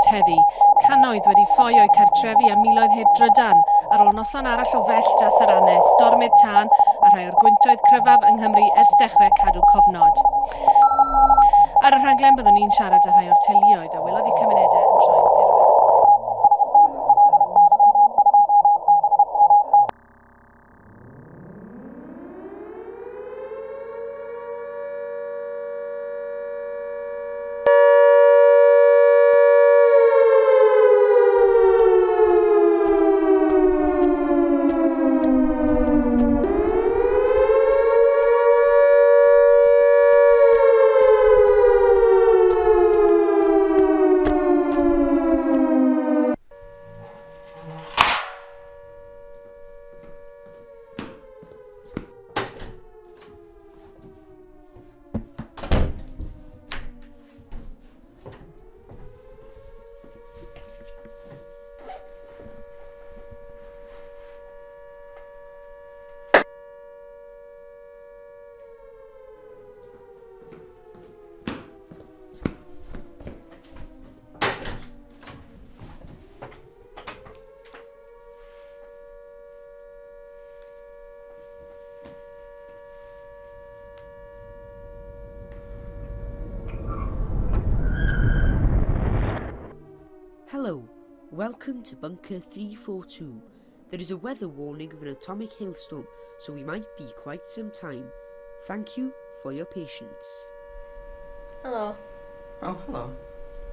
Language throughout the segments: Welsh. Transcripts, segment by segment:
bennod heddi. Cannoedd wedi ffoi o'u cartrefi a miloedd heb drydan, ar ôl noson arall o fellt a tharanau, stormydd tân a rhai o'r gwyntoedd cryfaf yng Nghymru ers dechrau cadw cofnod. Ar y rhaglen byddwn ni'n siarad â rhai o'r teuluoedd a welodd eu cymunedau yn troi'n dirwedd. Hello, welcome to Bunker 342. There is a weather warning of an atomic hailstorm, so we might be quite some time. Thank you for your patience. Hello. Oh, hello.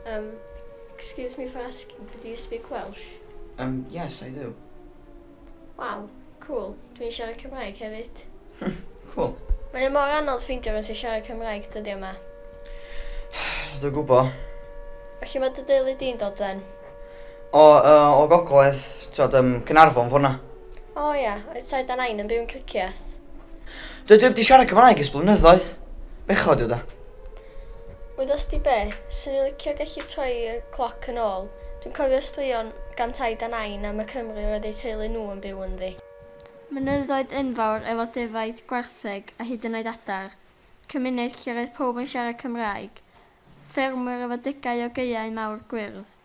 Um, excuse me for asking, but do you speak Welsh? Um, yes, I do. Waw, cool. Dwi'n siarad Cymraeg hefyd. Cool. Mae o mor anodd ffeindio rhywun sy'n siarad Cymraeg dyddiau yma. Dwi'n gwybod. Felly mae dy deulu di'n dod then? O, uh, o gogledd, ti'n um, Caernarfon ffordd na. O ia, oedd taid a nain yn byw yn Cricieth. Dwi heb di siarad Cymraeg ers blynyddoedd. Bechod yw da. Wyddost ti be, swn i'n licio gallu troi y cloc yn ôl. Dwi'n cofio straeon gan taid a nain am y Cymru roedd eu teulu nhw yn byw ynddi. Mynyddoedd enfawr efo defaid, gwartheg a hyd yn oed adar. Cymuned lle roedd pawb yn siarad Cymraeg. Ffermwyr efo degau o gaeau mawr gwyrdd.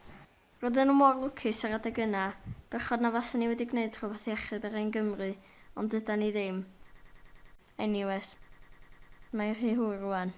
Roedden nhw mor lwcus ar adeg yna, bechod na fasen ni wedi gwneud rhywbeth i achub yr hen Gymru, ond dydan ni ddim. Eniwes, mae'n rhy hwyr rwan.